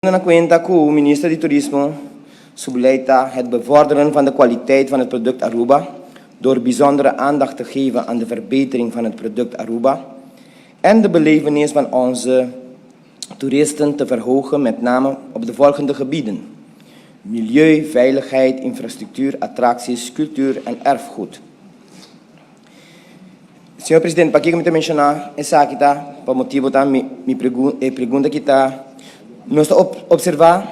Na cuenta cu Minister di Turismo su beleid ta het bevorderen van de kwaliteit van het product Aruba door bijzondere aandacht te geven aan de verbetering van het product Aruba en de belevenis van onze toeristen te verhogen met name op de volgende gebieden, milieu, veiligheid, infrastructuur, attracties, cultuur en erfgoed. Señor Presidente, pakico mi ta menciona esaki ta pa motibo ta mi mi e pregunta ki ta nos ta observa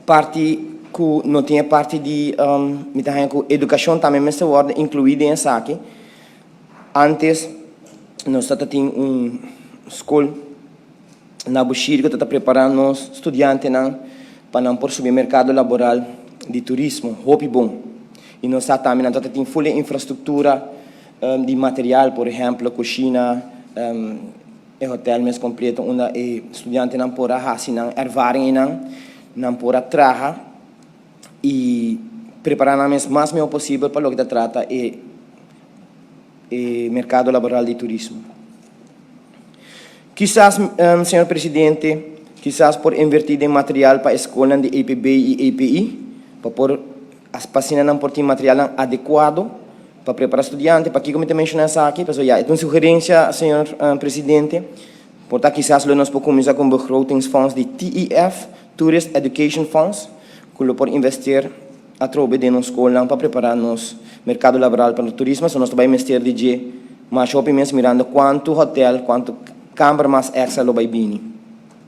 parti cu no tin e parti di mi ta haña cu educacion tambe mester wordo inclui den esaki. Antes nos ta ta tin un school na Bushiri cu ta ta prepara nos studiantenan pa nan por subi e mercado laboral di turismo hopi bon. Y nos sa tambe nan ta ta tin full e infrastructura di material, por ehemplo cushina, e hotel mes completo unda e studiantenan por a haci nan ervaring eynan, nan por a traha y prepara nan mes mas mihor posibel pa loke ta trata e e mercado laboral di turismo. Kisas, señor Presidente, kisas por inverti den material pa e scolnan di EPB y EPI, pa por, pa asina nan por tin materialnan adecuado pa prepara studiante. Pakico mi ta menciona esaki? Pasobra ya, e ta un sugerencia, señor Presidente, por ta kisas lo nos por cuminsa cu un begrotingsfonds di TEF, Tourist Education Fonds, cu lo por investeer atrobe den nos scolnan pa prepara nos mercado laboral pa turismo, so nos ta bay mester di dje mas hopi mes mirando cuanto hotel, cuanto camber mas extra lo bay bini.